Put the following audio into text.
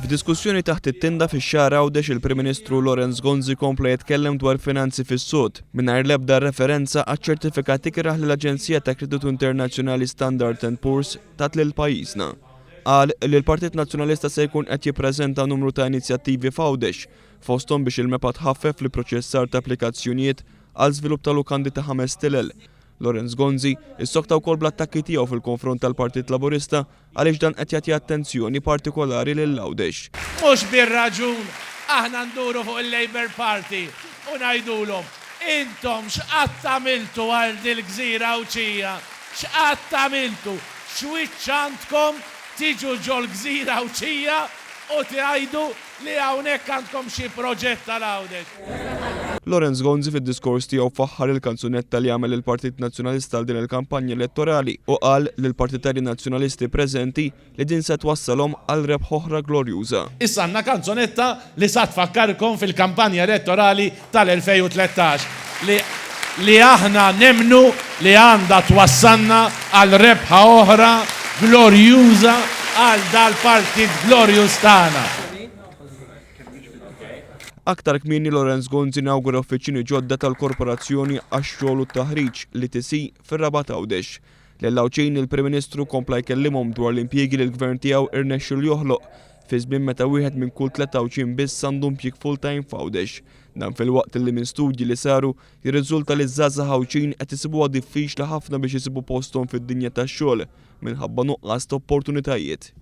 F'diskussjoni taħt it-tinda fix-Xagħra Għawdex il-Prim Ministru Lawrence Gonzi kompla jitkellem dwar finanzi fis-sod, mingħajr l-ebda referenza għaċ-ċertifikat ikrah li l-aġenzija ta' kreditu internazzjonali Standard and Poor's tat lil pajjiżna. Qal li l-Partit Nazzjonalista se jkun qed jippreżenta numru ta' inizjattivi f'Għawdex, fosthom biex il-MEPA tħaffef l-ipproċessar ta' applikazzjonijiet għal żvilupp ta' lukandi ta' ħames stilel. Lawrence Gonzi issokta wkoll bl-attakki tiegħu fil-konfront tal-Partit Laburista għaliex dan qed jagħti attenzjoni partikolari lil Għawdex. Mhux bir-raġun aħna nduru fuq il-Labour Party u ngħidulhom, intom x'qatt għamiltu għal dil-gżira Għawdxija? X'qatt għamiltu? X'wiċċ għandkom tiġu ġol-gżira Għawdxija u tgħidu li hawnhekk għandkom xi proġett għal Għawdex? Lawrence Gonzi fid-diskors tiegħu faħħar il-kanzunetta li għamel il-Partit Nazzjonalista għal din il-kampanja elettorali u qal lill-partitarji Nazzjonalisti preżenti li din se twassalhom għal rebħa oħra glorjuża. Issa għandna kanzunetta li sa tfakkarkom fil-kampanja elettorali tal-2013 li li aħna nemmnu li għandha twassalna għal rebħa oħra glorjuża għal dal-partit glorjuż tagħna. Aktar kmieni Lawrence Gonzi inawgura uffiċini ġodda tal-Korporazzjoni għax-Xogħol u t-Taħriġ, l-ETC, fir-Rabat Għawdex. Lil Għawdxin il-Prim Ministru kompla jkellimhom dwar l-impjiegi li l-Gvern tiegħu irnexxielu joħloq fi żmien meta wieħed minn kull tlett Għawdxin biss għandu impjieg full-time f'Għawdex. Dan filwaqt li minn studji li saru jirriżulta li ż-żgħażagħ Għawdxin qed isibuha diffiċli ħafna biex isibu posthom fid-dinja tax-xogħol minħabba nuqqas ta' opportunitajiet.